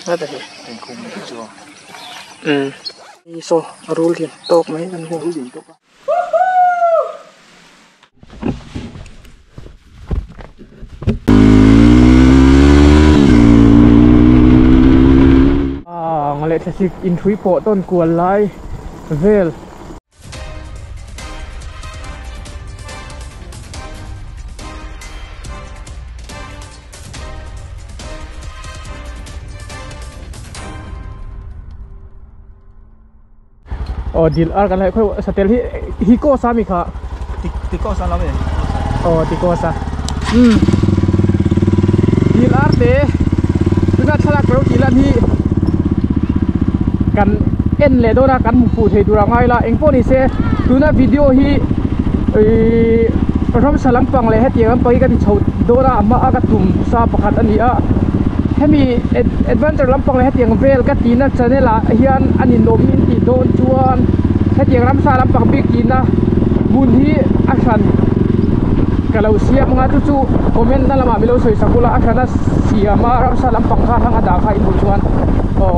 Ngata hi. So rul hian tawk mai kan hmu. Ang leh thlasik inthui pawh tawn kual lai vel. Oh dil ar kan lai khoi satel hi hiko sa mi kha tiko sa lam e oh tiko sa dil ar te tuna thlak ro ti lan hi kan en le dora kan mu fu thei dura ngai la engpawh ni se tuna video hi ram salam pang le hetiang lam pang hi ka ti chho dora ama a ka tum sa pakhat ani a hemi adventure lampang le hetiang vel ka tina channel ah hian ani nom in ti dawn chuan hetiang ramsa lampang bik tina hmun hi a hran ka lo siam anga chu chu comment na lamah milo sawi sak ula a hrana siama ramsa lampang kha hang a dah kha in hmuh chuan aw.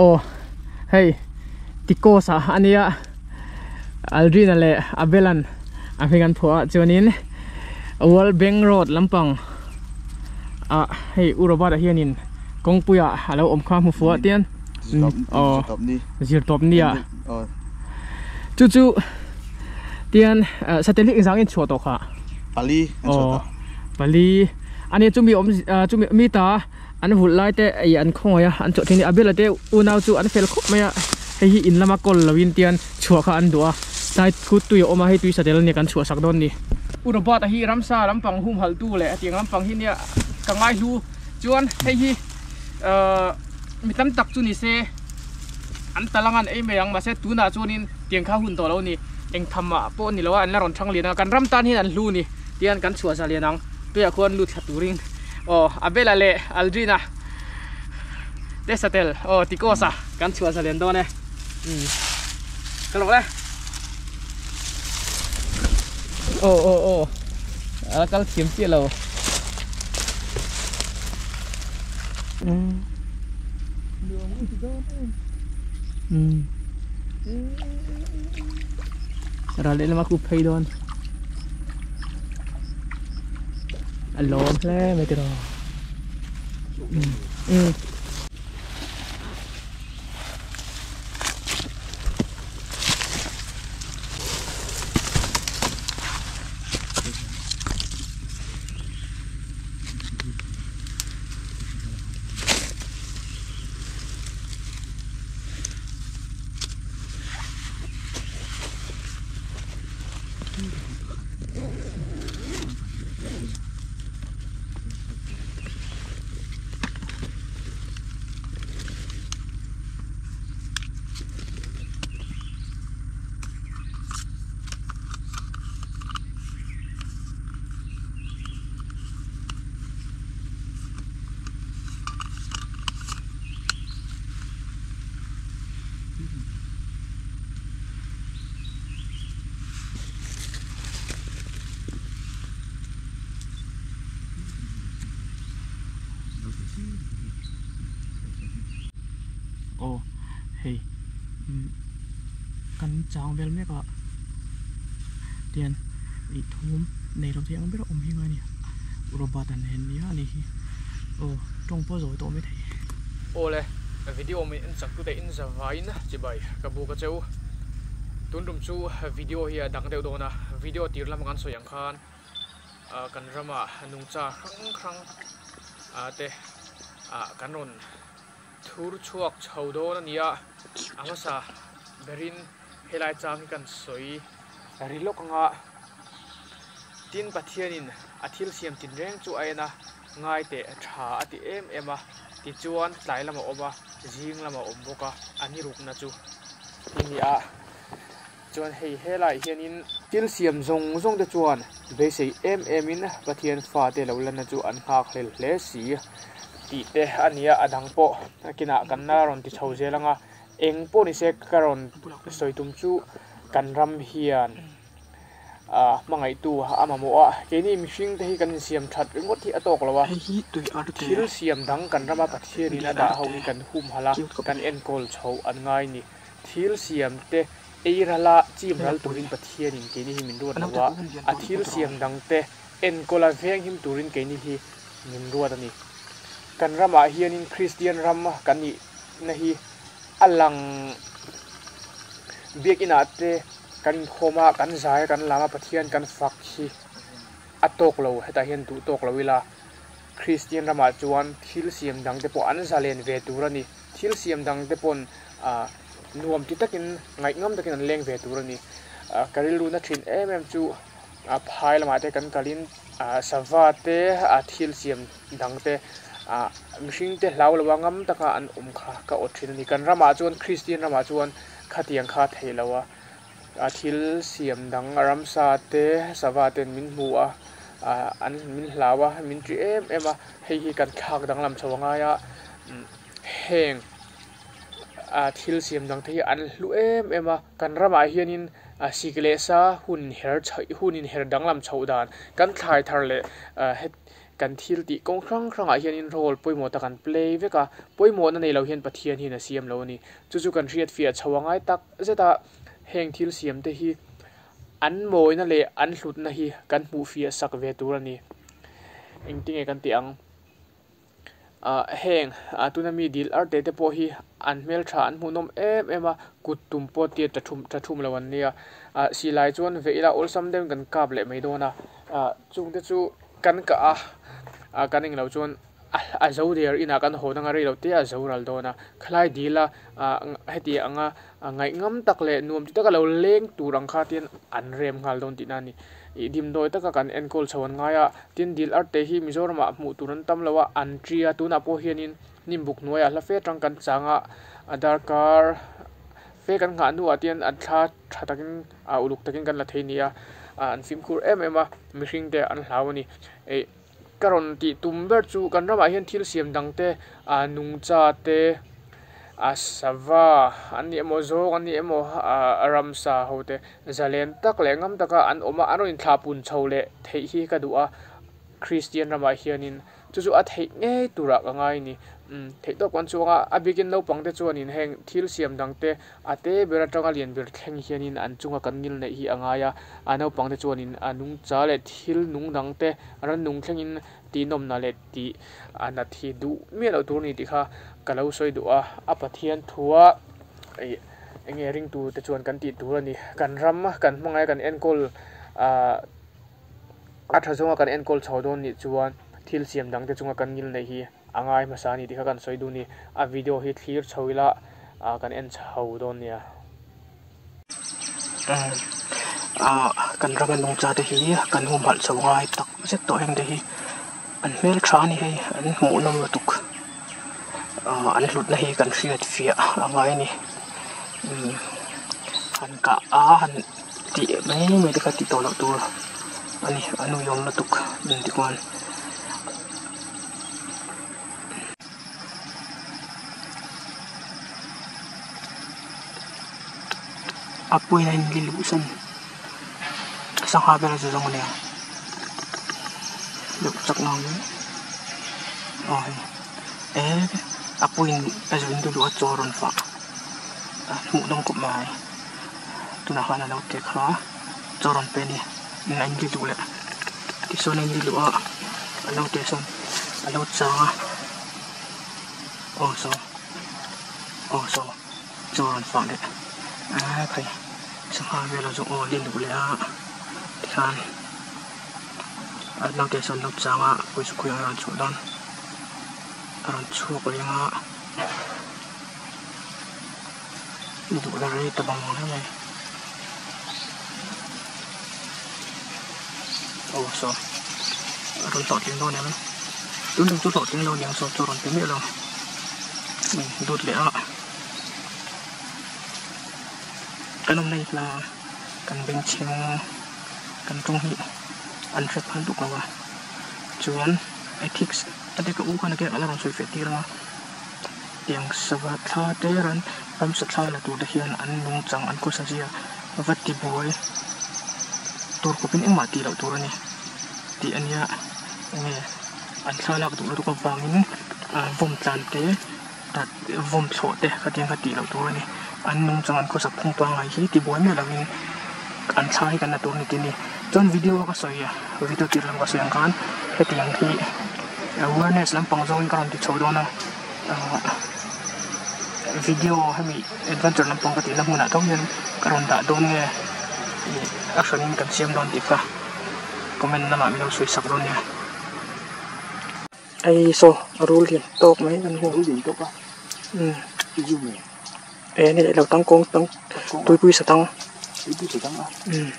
Oh hei tikosa ania Aldrina le Abelan a hming an phuah chuanin World Bank Road lampang a hei Urobat ah hianin kawngpuia alo awm kha hmu fuh ah tian oh zir tawp ni ah chu chu tian satel hi engzang in chhuah tawh kha pali an chhuah tawh pali ani chumi awm chumi mi ta an vulh lai te ei an khawngaih a an chawh thin a Abela te unau chu an fel khawp mai a hei hi in lama kawl lovin tian chhuah kha an duh a tlai khu tui a awm a hei tui satel ania kan chhuah sak dawn ni. U Robert a hi ramsa lampang humhalh tu leh hetiang lampang hi nia ka ngai hlu chuan hei hi ahh mi tam tak chu ni se an tal anga an ei mai ang mahse tunah chuanin tiang kha hun tawh lo a ni engtham ah pawh ni lo a an la rawn thang lian a kan ram tan hian an hlu a ni tian kan chhuah zah lian ang tuiah khuan lut thla turin. Aw Abela leh Aldrina te satel aw Tikosa kan chhuah zalen dawn e ka lawk le aw aw aw a kal thiam chiah lo ral lehlam a khup phei dawn. A lawm hle mai tiraw umm. Aw hei umm kan chang vel mek a tian ih thum nei lo thei ang ber a awm hi ngai a ni robot an en nia a ni hi aw tawng pawh a zawi tawh maithei. Awle video min en chak tute in za vaiin chibai ka buk a cheu tun tum chu video hi a dang deuh dawn a video tir lam kan sawi ang khan kan rama nungcha hrang hrang te ah kan rawn thur chhuak chho dawn a ni a a hmasa berin helai chang hi kan sawi ri lawk ang a tin Pathianin a thil siam tin reng chu a en a ngai teh tha a ti em em a tichuan tlai lam a awm a zing lam a awm bawk a a ni rukna chu i ni a. Chuan hei helaiah hianin thil siam zawng zawng te chuan beisei em emin Pathian fate lo lanna chu an nghak hlel hle si tih te a ni a, a dang pawh kinah kan la rawn ti chho zel ang a, eng pawh ni se ka rawn sawi tum chu kan ram hian ah hmangaihtu a mamawh a, keini mihring te hi kan insiam that ringawt hi a tawk lo a, thil siam dang kan rama Pathianin a dah ho hi kan humhalh a, kan enkawl chho an ngai ni. Thil siam te ei rala chim ral turin Pathianin keini hi min ruat lo a, a thil siam dang te enkawla venghim turin keini hi min ruat a ni. Kan ramah hianin Kristian ram kan nihna hi a lang biakinah te kan inkhawm a, kan zai a, kan lam a, Pathian kan fak hi a tawk lo, hetah hian duh tawk lo ila Kristian ramah chuan thil siam dang te pawh an zalen ve tur a ni. Thil siam dang te pawn ah nuam ti takin ngaih ngam takin an leng ve tur a ni. Ah ka rilru na thin em em chu ah phai lamah te kan kalin ah sava te ah thil siam dang te ah mihring te hlau lo a ngam taka an awm kha ka awt thin a ni. Kan ramah chuan Kristian ramah chuan khatiang kha theih lo a a thil siam dang ramsa te sava ten min hmu a ah an min hlau a min ṭih em em a hei hi kan thlak danglam chho a ngai a heng ah thil siam dang te hi an hlu em em a kan ramah hianin a sik leh sa hun her chhoh hun in her danglam chhoh dan kan thlai thar leh ah het kan thil tih kawng hrang hrangah hianin role pawimawh tak an play vek a pawimawhna nei lo hian Pathian hian a siam lo a ni chu chu kan hriat fiah chho a ngai tak zet a heng thil siam te hi an mawina leh an hlutna hi kan hmuh fiah sak ve tur a ni engtinge kan tih ang. Ah heng ah tuna mi dil ar te te pawh hi an hmeltha an hmuhnawm em em a kut tum pawh tiat tha thum tha thum lo an nia ah silai chuan veh ila awlsam deuhin kan kap leh mai dawn a ah chung te chu kan kah a ah kan englo chuan a zo der inah kan hawn anga rei lo te a zo ral dawn a khalai dil a ah heti anga ngaih ngam tak leh nuam ti taka lo leng tur ang kha tin an rem nghal dawn tihna a ni. Ih dimdawi taka kan enkawl chho an ngai a, tin dil arte hi Mizoramah hmuh tur an tam lo a, an ṭi a, tunah pawh hianin hnimbuk hnuaiah hla fe atang kan chang a, a darkar fe kan nghah hnuah te hian an thla tha takin ah uluk takin kan la thei ni a, ah an fimkhur em em a, mihring te an hlau a ni. Ih ka rawn tih tum ber chu kan ramah hian thil siam dang te ah nungcha te ah sava an ni emaw zawng an ni emaw ah ramsa ho te Zalen tak leh ngam taka an awm a, an rawn inthlah pun chho leh theih hi ka duh a, Kristian ramah hianin chu chu a theih ngei turah ka ngai a ni. Umm theih tawp kan chuang a, a bikin naupangte chuanin heng thil siam dangte a te ber atanga lian ber thleng hianin an chunga kan ngil neih hi a ngai a, a naupangte chuanin a nungcha leh thil nung dangte rannung thlengin tihnawmna leh tih a nat hi duh miah loh tur a ni tih kha ka lo sawi duh a, a Pathian thua ih enge ringtu te chuan kan tih tur a ni kan ram kan hmangaih a kan enkawl ah a tha zawnga kan enkawl chho dawn nih chuan thil siam dang te chunga kan ngil neih hi a ngai hmasa a ni tih kha kan sawi duh a ni a video hi thlir chho ila ah kan en chho dawn nia. Ah kan rama nungcha te hi kan humhalh chho ngai tak zet tawh heng te hi an hmel tha a ni hei an hmuh nawm lutuk ah an hlutna hi kan hriat fiah a ngai a ni umm han kah a han tih mai mai te kha tih tawh loh tur a ni an uiawm lutuk engti kual. A puiin a inli luh san sangha vel a zu zawng a nia deuh chak ngang mai aw hei e. A puiin a zuin duh duh a chaw a rawn fah a hmuh nawm khawp mai tunah khan a lo te kha chaw rawn pe a ni in a inli luh leh tichuan a inli luh a a lo te sawn a lo chang a aw saw aw saw chaw rawn fah leh a khai sangha vel a zawng aw li luh leh a tikhan a naute sawn a lo chang a pawisa khawiah a rawn chhuah dawn. A rawn chhuak reng a i duh la rei ta bang hle mai aw saw a rawn hlawhtling dawn em tun tum chu hlawhtling lo aniang saw chu a rawn ti miah lo dawt leh a kan awmna hi hla kan bengchheng kan tawng hi an hre phal duk lo a chuan ethics. A te ka u khan a ke ala rawn sawi feh tir ang a, tiang sava thla te ran ramsa thla la tur te hian an nungchang an khawsa zia va ti buai tur khawpin engmah tih loh tur a ni tih a nia enge an thla lak duh lutuk avangin vawm tlan te vawm thlawh te khatiang kha tih loh tur a ni an nungchang an khawsak phung pangngai hi ti buai miah lovin an thla hi kan la tur a ni tih a ni chuan video a ka sawi video tir lam ka sawi ang khan hetiang hi awareness lampang zawngin ka rawn ti chho dawn a video hemi adventure lampang ka tihna hmunah tho hian ka rawn dah dawn nge ih a hranin kan siam dawn tih kha comment lamah min lo sawi sak dawn nia. Hei saw a rul lian tawk mai kan hmu. Rul lian tawk a? Umm. I zu nge? Eh ni leh lo tangkawng tang tuipui sa tang. Tuipui sa tang a? Umm.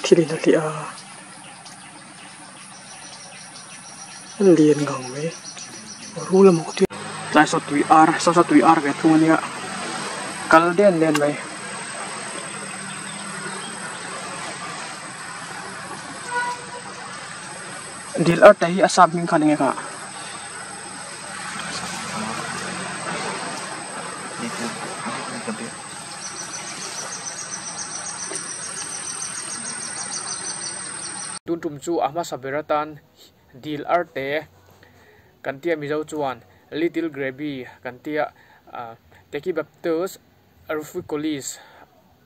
Thil in a hliah a. A lian ngang mai rul emaw ka ti tlai saw tui ar saw saw tui ar ve thung ania kal den den mai. Dil ar te hi a sap hming khan enge kha? Tun tum chu a hmasa ber atan dil arte kan tia Mizo chuan Little Grebe kan tia Tachybaptus ruficollis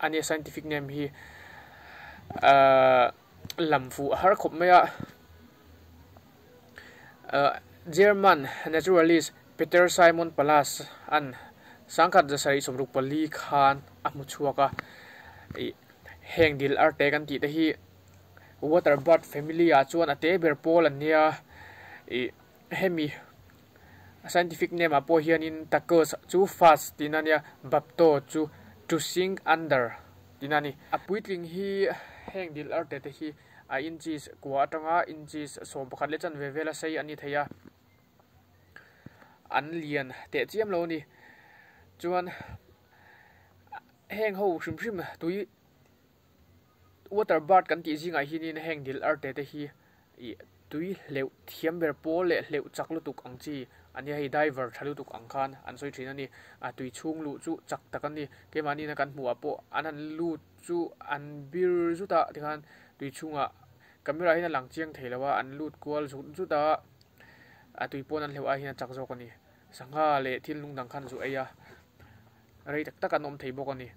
a nia scientific name hi lam fuh a har khawp mai a German naturalist Peter Simon Pallas an sangkhat zasarih 64 khan a hmu chhuak a heng dil arte kan tih te hi. Water bird family ah chuan a te ber pawl an nia ih hemi scientific name ah pawh hianin tacos chu fast tihna a nia bapto chu to sink under tihna a ni. A puitling hi heng dil arte te hi a inches kua atanga inches 11 leh chanve vela sei an ni thei a an lian teh chiam lo a ni chuan heng ho hrim hrim tui. Water bird kan tih zingah hianin heng dil arte te hi ih tui hleuh thiam ber pawl leh hleuh chak lutuk ang chi a nia hei diver tha lutuk ang khan an sawi thin a ni. A tui chhung luh chu chak tak a ni. Keimahni na kan hmuh ah pawh an han lut chu an bir zut a tikhan tui chhungah camera hian a lang chiang thei lo a an lut kual zut zut a a tui pawn an hleuh ai hian a chak zawk a ni. Sangha leh thil lung dang khan zu ei a rei tak tak an awm thei bawk a ni.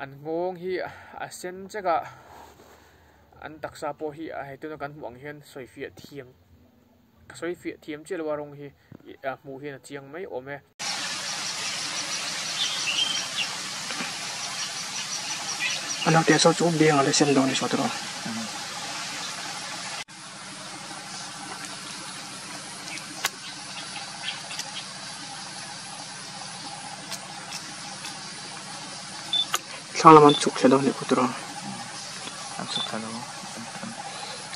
An nghawng hi a sen chek a, an taksa pawh hi a hetuna kan hmuh ang hian sawi fiah thiam ka sawi fiah thiam chiah lo a rawng hi a hmuh hian a chiang mai awm e. A naute saw chu biang a la sen dawn ni saw tiraw. Thlang lam an chhuk thla dawn nih kut rawh. An chhuk thla lo.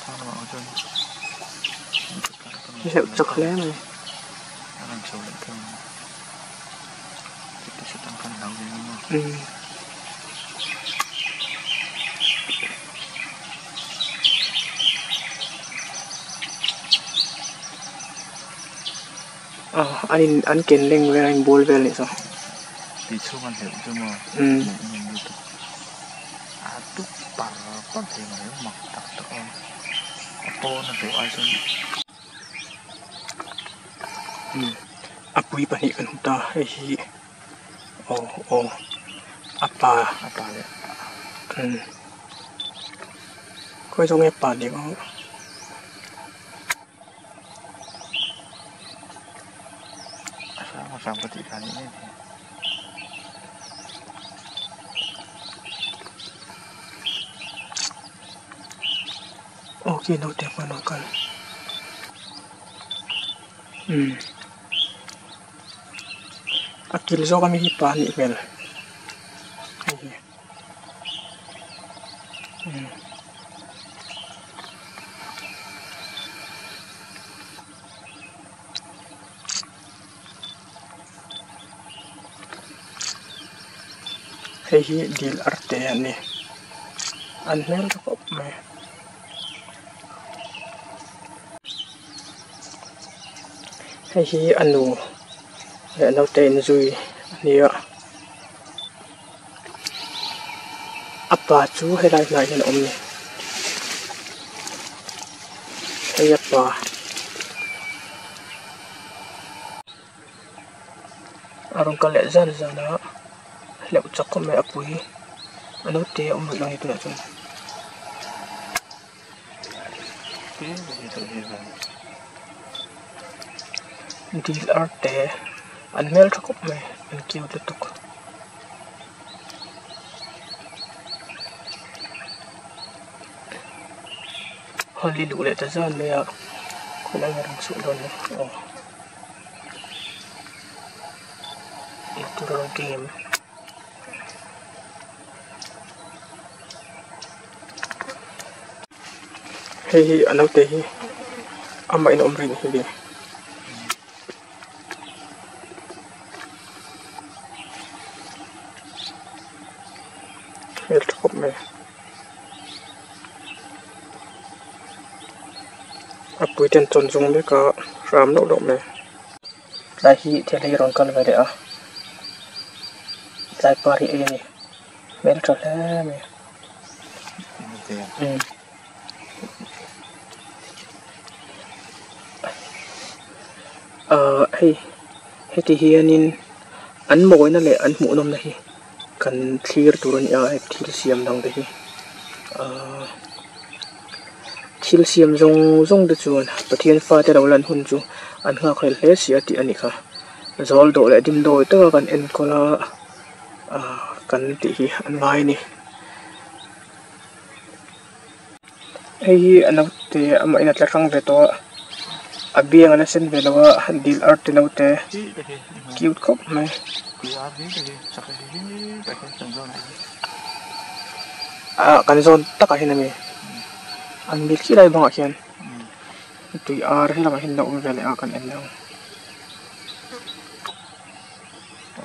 Thlang lamah awm chuan Hleuh chak hle mai. An rawn chho leh thung. Chute sawtang khan hlau ve ngei maw. An in an ken leng vel a in bual vel nih chu. Tui chhung an hleuh chu maw hmuh nawm lutuk a dup par par thei mai mak tak tak a a pawn a duh ai chuan. A pui pahnih kan hmu ta hei hi aw aw a pa a pa leh khawi zawng nge pa ni ang. A hrang a hrang ka tih kha a nih ngei. Aw khi naute pawh an rawn kal umm a kil zawk ami hi pa a nih hmel hei hi umm. Hei hi dil arte a ni an hmel tha khawp mai. Hei hi a nu leh naute inzui a ni a a pa chu helai hnaiah hian a awm a ni hei a pa. A rawn kal leh zan zan a hleuh chak khawp mai a pui a naute a awm rih lo a ni tunah chuan. Dil arte an hmel tha khawp mai an cute lutuk. Hali luh leh ta zan mai a khawlai a rawn chhuah dawn ni aw motor a rawn keng em. Hei hi a naute hi amah in a awm rih ni hi. Hmel tha khawp mai. A puiten chawn zawng mek a hram loh loh mai. Tlai hi thil hi rawn kal ve leh a tlai par hi ei a ni hmel tha hle mai. Ahh hei heti hianin an mawina leh an hmuhnawmna hi kan thlir tur a ni a hei thil siam dang te hi ahh thil siam zawng zawng te chuan Pathian fate lo lan hun chu an nghak hlel hle si a tih a ni kha zawl dawh leh dimdawi taka kan enkawl a ahh kan tih hi an ngai a ni. Hei hi a naute amah in a tla hrang ve tawh a a biang a la sen ve lo a dil arte naute cute khawp mai. Ah kan zawn takah hian ami an bil khi lai bangah khian tui ar he lamah hian a awm ve leh a kan en ang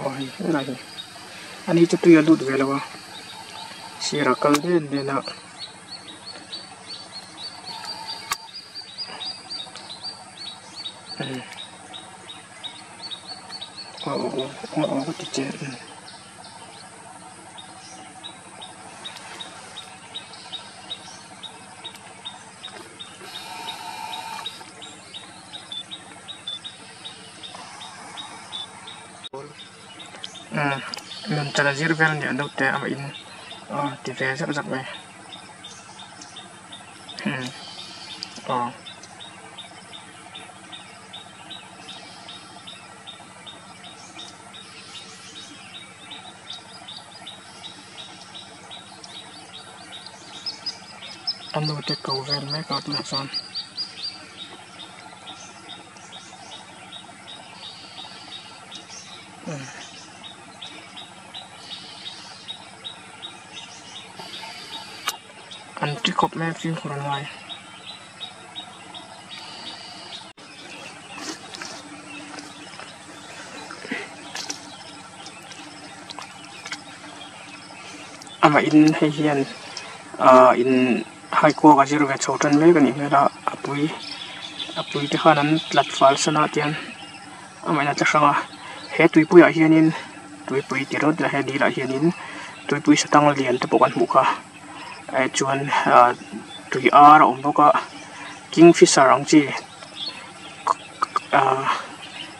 aw hei helai hi ani chu tui a lut ve lo a sirah kal den den a. Aw aw aw aw ka ti che. Nun chala zir vel nia deuh te a in aw ti ve zak zak mai aw. A nu te ko vel mek a tunah chuan. An ti khawp mai a fimkhur an ngai. Amah in hei hian ah in haikuak a zir ve chho tan mek a nih hmel a a pui a pui te khan an tlat fal san a tian amah in a tla hrang a he tuipuiah hianin. Tuipui ti rawt ila he dil ah hianin tuipui satang lian te pawh kan hmuh kha eh chuan ah tui ar a awm bawk a kingfisher ang chi ah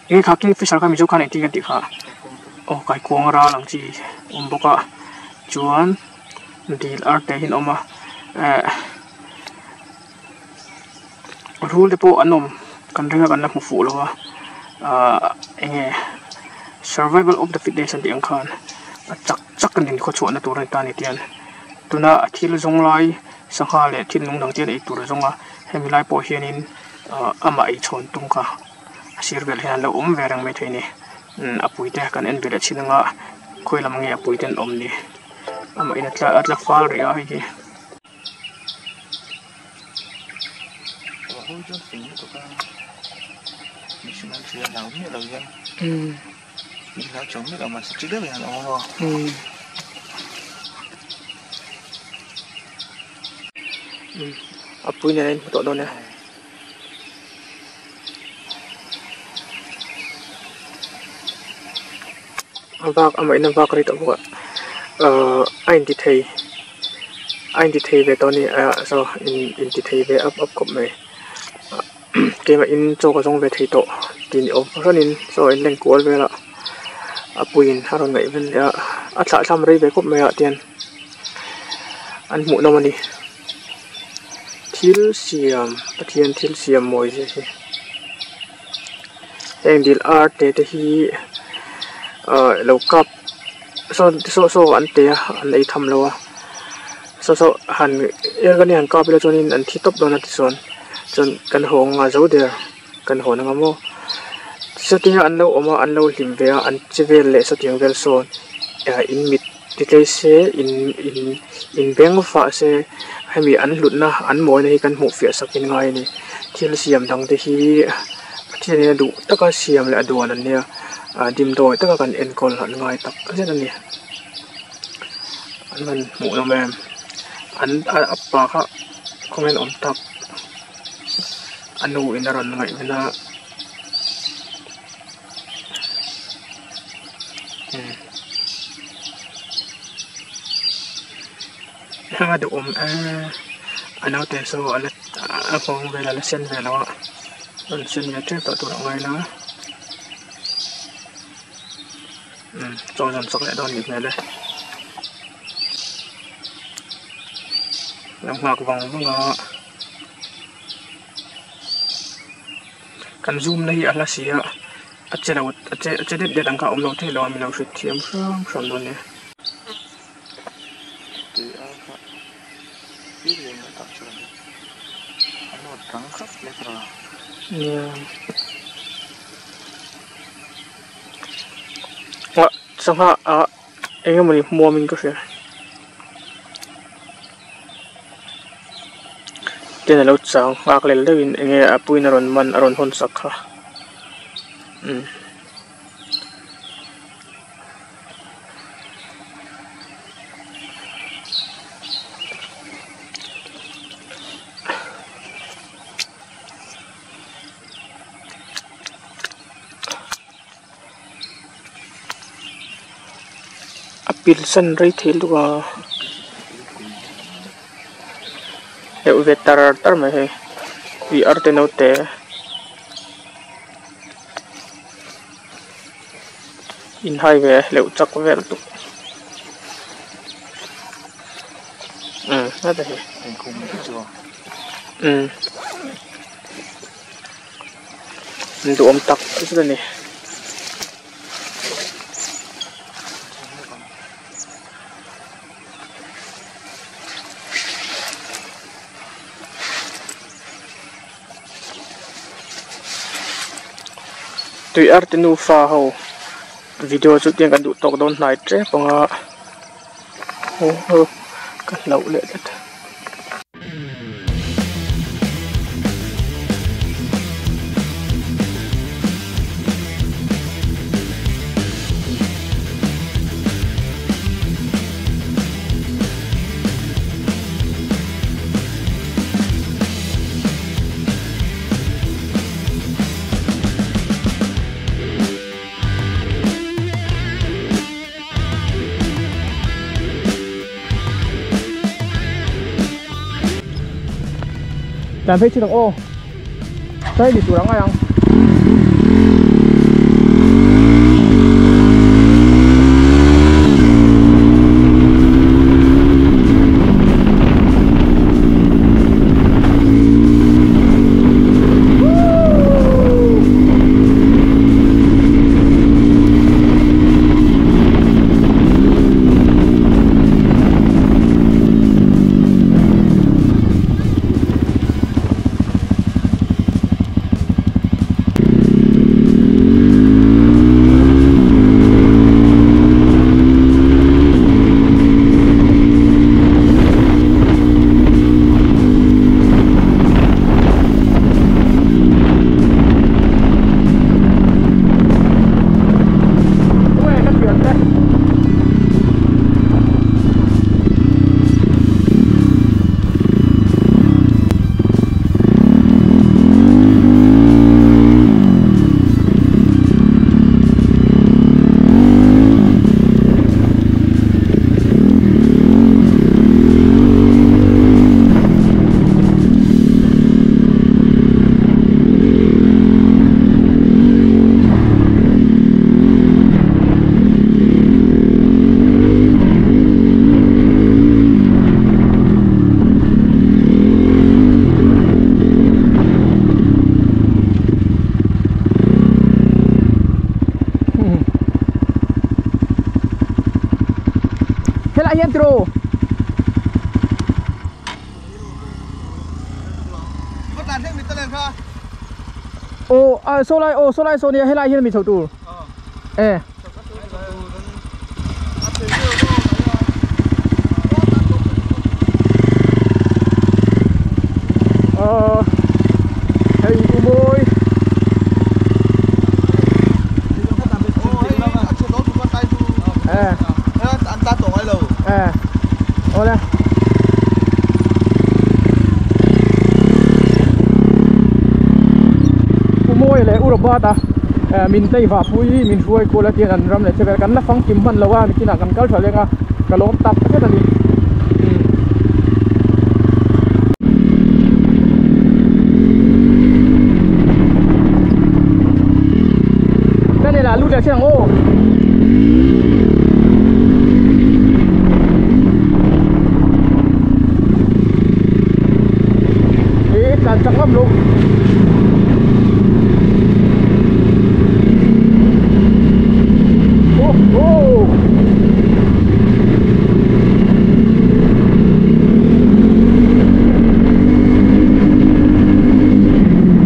eng kha kingfisher kha mizo khan engtin nge an tih kha aw kaikuang ral ang chi awm bawk a chuan dil ar te hi an awm a eh rul te pawh an awm kan ring a kan la hmu fuh lo a ahh eng nge survival of the fitness an tih ang khan a chak chak a nin khawchhuah na tur a ni ta a ni tian tuna a thil zawng lai sangha leh thil nung dang te an ei tur a zawng a hemi lai pawh hianin ahh amah ei chhawn tum kha a sir vel hian an lo awm ve reng maithei a ni a pui te kan en ve leh chin anga khawi lam nge a pui te an awm ni amah in a tla a tla fal rih a hei hi. A pui nen a inhmu tawh dawn e. A vak amah in a vak rei tawh bawk a ahh a inti thei a inti thei ve tawh a ni ah saw inti thei ve up up khawp mai keimah in chaw ka zawng ve thei tawh tih ni awm fahranin chaw in leng kual vel a a puiin a rawn ngaih vel leh a a thlah thlam rei ve khawp mai ah tian an hmuh nawm a ni. Thil siam Pathian thil siam mawi zia hi heng dil ar te te hi ahh lo kap saw saw saw an te a an ei tham lo a saw saw han er ka ni han kap ila chuanin an thi tawp dawn a tichuan chuan kan haw anga zo der kan hawn anga maw sawtia an lo awm a an lo hlim ve a an che vel leh sawtiang vel sawn in mit. Ti tlei se in in in beng fah se hemi an hlutna an mawina hi kan hmuh fiah sak in ngai a ni thil siam dang te hi Pathian in a duh taka siam leh a duan an nia ah dimdawi taka kan enkawl an ngai tak zet a ni an han hmuh nawm em an a pa kha khawnge an awm tak a nu in a rawn ngaihven a. Heng a duhawm eee a naute saw a la a nghawng vel a la sen ve lo a rawn sen ve tep tawh tur a ngai la umm chaw zawn chak leh dawn nih hmel e lo nghak vang vang a. Kan zoom na hi a hla si a a che lo a che a che det det ang kha a awm lo thei lo a min lo hrilh thiam hram hram dawn nia. Tui a kha fir leh mai tak chuan a nawt rang khap mai ka rawh. Nia. Ah sangha ah eng emawni hmuam in ka hria. Ten alo chang nghak lel deuhin enge a puiin a rawn man a rawn hawn sak kha umm. A pil san rei thei lutuk a hleuh ve tar tar mai hei ih arte naute inhai ve hleuh chak vel lutuk umm heta hi umm. Duhawm tak zet a ni. Tui arte nufa ho video chu tiang kan duh tawk dawn hnai tep ang a ka hlauh leh tlat. Tlan phei chin ang aw. Sai ni tur ang ai ang. Intro. Ô, à, số lại, ô, số lại số này hay lại hiện mình chầu tù. Ê. Ờ, hey boy. Ê. Ê. Hola. Umoi le urobata min tei va pui min hruai ko la tian an ram le chevel kan la fang kim man lawa nikina kan kal thalenga ka lom tak tak ani. Đây là lu le chiang ô. Chẳng lắm luôn. Ô ô.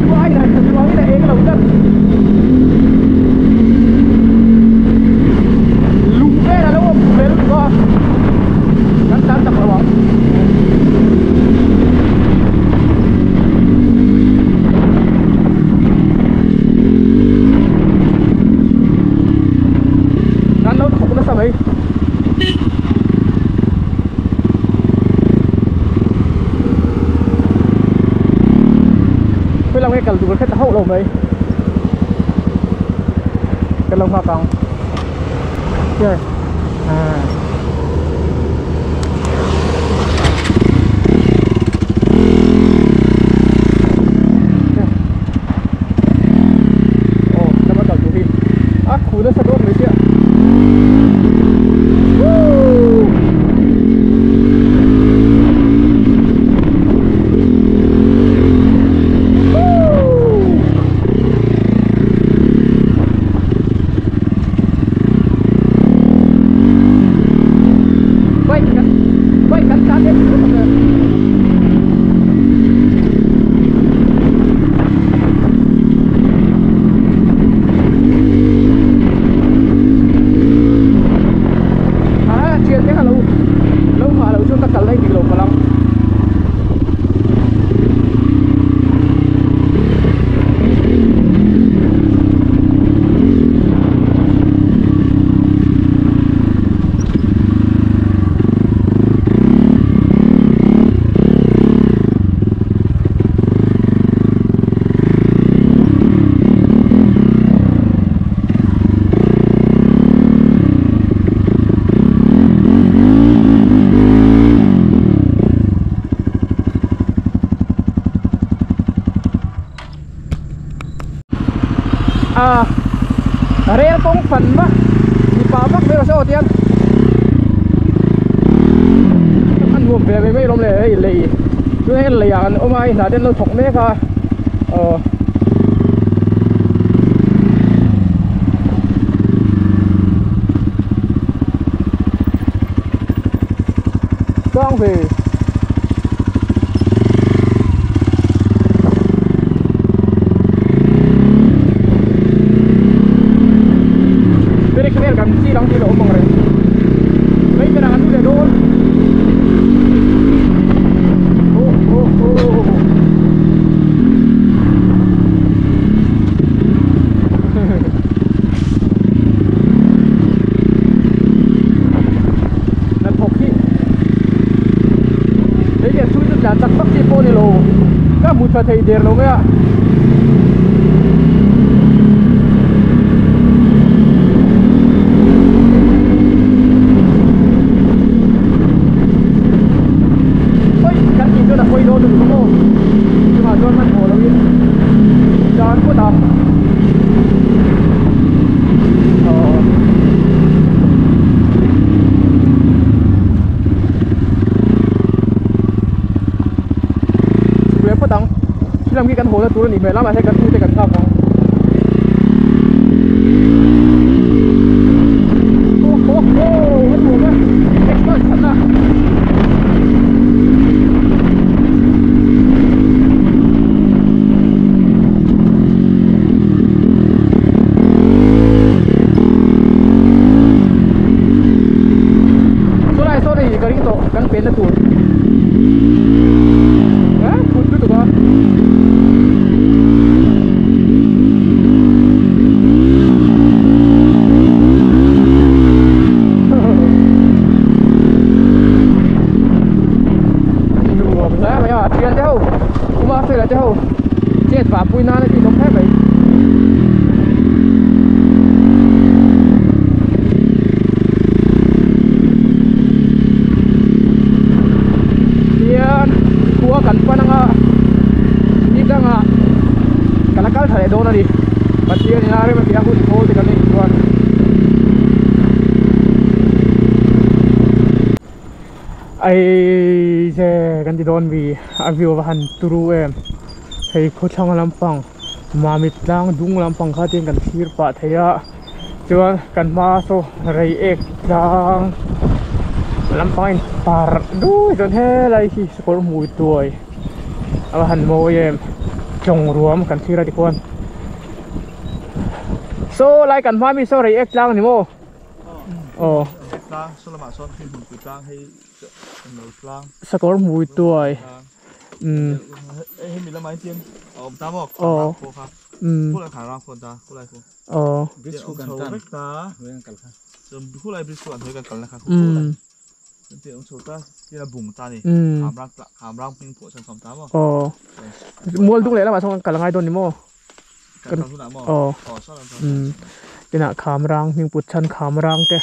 Có ai là thật nói là em cái đầu đất. Lùng về là đâu không? Về luôn rồi. Cắn tán tập vào bóng. Cái tụi khách hậu lâu mấy cái lông hoa còng chơi à ồ nó bắt đầu tụi đi á khú nó sẽ đốt mấy chị ạ. fan va mipa vak mai rawh se aw tiang a nuam ve mai mai lawm le hei lei tunah hian leiah an awm a hei hna te an lo thawk mek a aw. Sang ve. Perek vel kan chi dang thil a awm ang reng. Mai ber ang an lu leh dawn. Oh oh oh. Hnathawk hi hei hian chu chu tlan chak vak chi pawh a ni lo ka hmu tha thei der lo mai a. Oi kan tih chuan a pawi dawn lutuk maw chungah chuan hmanhmawh loin tan phawt a. Chhuk leh phawt ang thil khi kan haw na tur a nih hmel a mahse kan ute kan nghak ang aw haw haw a nuam e extra chhan a. Chulai sawn hei ka ring tawh kan pen na tur eh phut lutuk a nuam hle mai a thian te ho uma fela te ho chet vah pui nan a tih nawm hle mai. Tian khua kan pan anga ni dangah ka la kal tha leh dawn a ni Pathian in a rem a tih a hun thawl te kan neih chuan. Ai che kan ti dawn mi a view a va han turu em hei khawthlang lampang mamit tlang dung lampang kha te kan thlir pah thei a chuan kan hma saw rei ek tlang lampang a in parh dui chuan helai hi sakawr hmui tuai a va han mawi em tlawng ruam kan thlir a tikhuan saw lai kan hma mi saw rei ek tlang a ni maw. Aw. Tlang saw lamah sawn khi hmunpui tlang hei lo tlang. Sakawr hmui tuai. Umm. Hemi lamah hian chian a awm ta maw? Aw. Khulai khan rang khawn ta khulai khu. Aw. Bridge khu kan tan. Ta. Khulai bridge khu an hoi kan kalna kha khulai. Ti awm chho ta tin a bung ta ni. Kham rang kham rang hming pawh chuan kham ta maw? Aw. Mual dung leh lamah sawn kan kal angai dawn ni maw? Kan aw umm tinah kham rang hming put chhan kham rang te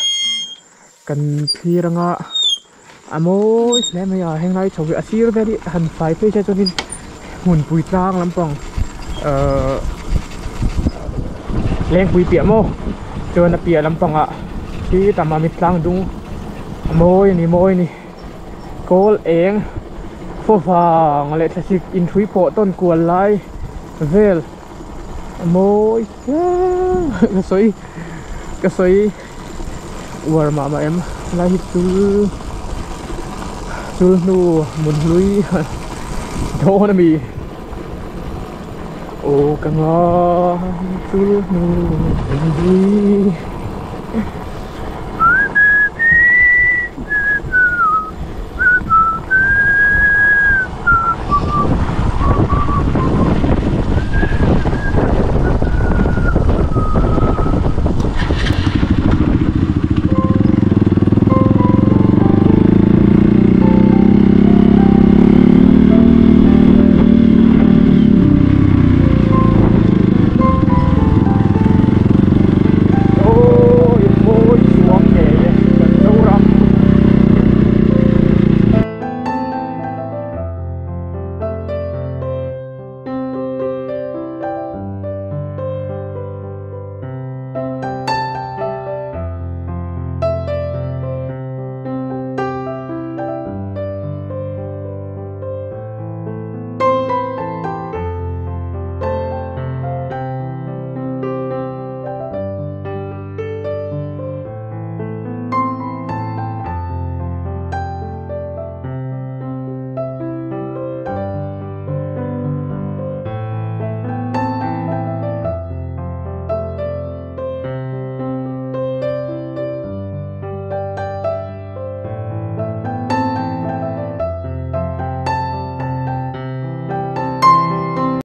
kan thlir anga a mawi hle mai a heng lai chho hi a sir vel hi han fai phei se chuanin hmunpui tlang lampang ahh lengpui piah maw chuan a piah lampangah khi tam a mit tlang dung a mawi a ni mawi a ni kawl eng khaw vang leh thlasik inhrui pawh tawn kual lai. Vel a mawi hle ka sawi ka sawi uar mah mah em lai hi chul chul hnu mun hlui dawn a mi aw ka ngai chul hnu mun hlui.